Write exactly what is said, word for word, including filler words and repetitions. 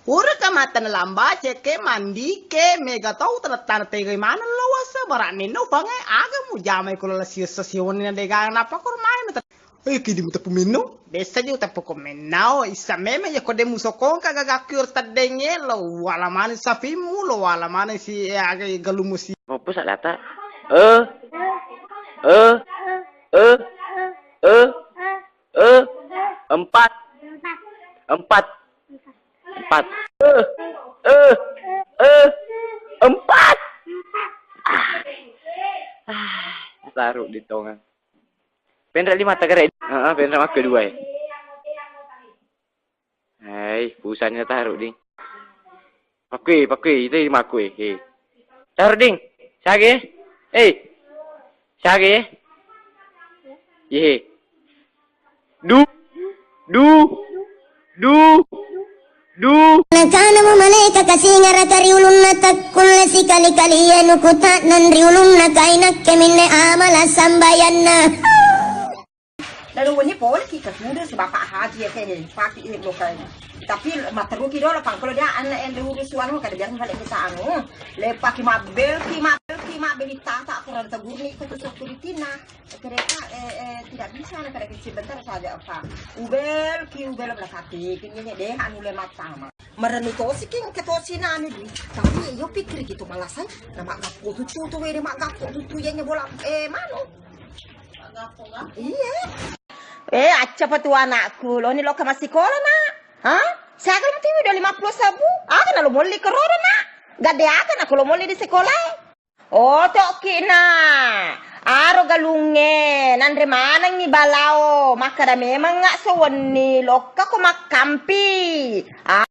Pura ka mata na lamba, cekke, mandike, mega tau tana-tana tegai maneng lo wasa, bara'ne no fange, aga mujamai ko lala siessa siwonni na dega napa ko mai mata. Eh, kidi muteppu minno? Dessa ji uteppu ko mennao, issa memang ya ko de musokongka gagakku yor teddenge, lo wala maneng safimmu, lo wala maneng si, eh, aga galumu si. Apa sadata? Eh, eh, eh, eh, eh, empat, empat. Empat. Eh, eh, eh, empat. Ah. Ah, taruh di tongang. Penra lima tagare. Heeh, penra makku dua. Hai, pusanya taruh di. Pakui, pakui, itu makui. He. Taruh ding. Sage. Eh. Sage. Ye. Du, du, du, du. Nakanamo malaika kasingaraka ri ulunna, takkulle sikali-kali iya nukuta'nang ri ulunna kainakke minne amala sambayanna. Lalu wenni pole ki ke tudu si Bapak Haji ya, ke paki ini lo kai. Tapi matteruki dolo pangkolo dia anak yang diurus anu kada biar balik kita anu. Lepaki mabbelki, mabbelki, mabbeli tata kurang tegurni ke tusuk kuritina. Kereta, eh, eh, tidak bisa, na kada kecil bentar saja, Pak. Ubel, ki ubel, na kati, kini deh, anu le mata, ma. Merenung tosi, king, ke tosi, na, anu, di. Tapi, yo pikir gitu, malah saya, na maggappo tutu, tu, wede maggappo tutu, ya, bola, eh, manu. Iya. Eh, acca pa tu anakku, lo ni lo ke masikola, Nak. Hah? Saya kan tiwi udah lima puluh sabu. Aga na lo molli ke rodo, Nak. Gade aga na ko lo molli di sekolah, eh. Oto'ki na, aro galungnge, nanre manengngi balao, makkada memang nga' sewenni, lokka ko makkampi. A-